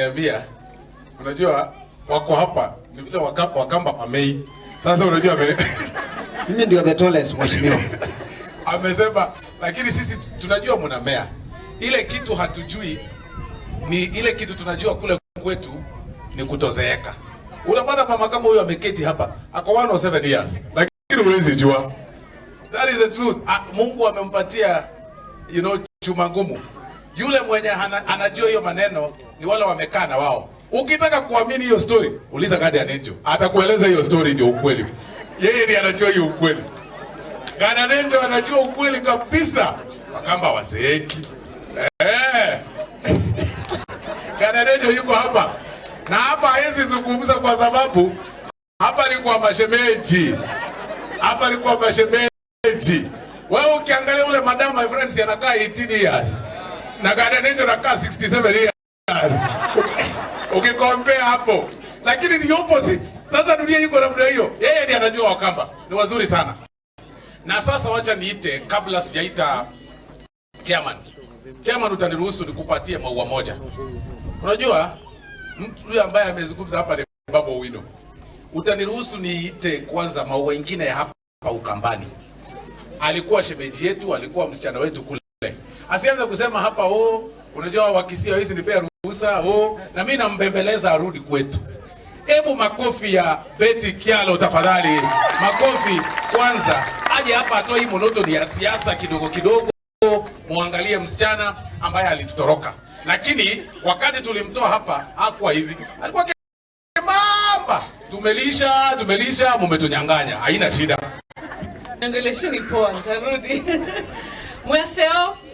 Ameniambia, unajua wako hapa ni vile Wakamba wamei. Sasa unajua Mimi ndio the tallest, mheshimiwa. Amesema, lakini sisi tunajua mnamea. Ile kitu hatujui ni ile kitu tunajua kule kwetu ni kutozeeka. Unapata mama kama huyo ameketi hapa ako 107 years, lakini huwezi jua. That is the truth. Ah, Mungu amempatia chuma ngumu. Yule mwenye anajua hiyo maneno ni wale wamekaa na wao. Ukitaka kuamini hiyo story, uliza Guardian Angel. Atakueleza hiyo story ndio ukweli. Yeye ndiye anajua hiyo ukweli. Guardian Angel anajua ukweli kabisa. Wakamba wazeeki. Eh. Guardian Angel yuko hapa. Na hapa hawezi zungumza kwa sababu hapa ni kwa mashemeji. Hapa ni kwa mashemeji. Wewe ukiangalia ule madam, my friends, anakaa 18 years. Na Guardian Angel anakaa 67 years. Ukicompare hapo. Lakini ni opposite. Sasa dunia yuko namna hiyo. Yeye ndiye anajua Wakamba. Ni wazuri sana. Na sasa wacha niite, kabla sijaita chairman. Chairman, utaniruhusu nikupatie maua moja. Unajua mtu huyu ambaye amezungumza hapa ni Babu Owino. Utaniruhusu niite kwanza maua ingine ya hapa Ukambani. Alikuwa shemeji yetu, alikuwa msichana wetu kule. Asianze kusema hapa, oh, unajua Wakisia hizi nipea ruhusa, oh, na mimi nambembeleza arudi kwetu. Hebu makofi ya Betty Kyallo tafadhali. Makofi kwanza. Aje hapa atoe hii monotony ya siasa kidogo kidogo. Muangalie msichana ambaye alitutoroka. Lakini wakati tulimtoa hapa hakuwa hivi. Alikuwa kembamba. Tumelisha, tumelisha, mumetunyang'anya. Haina shida. Niongelesheni poa, nitarudi. Mwaseo.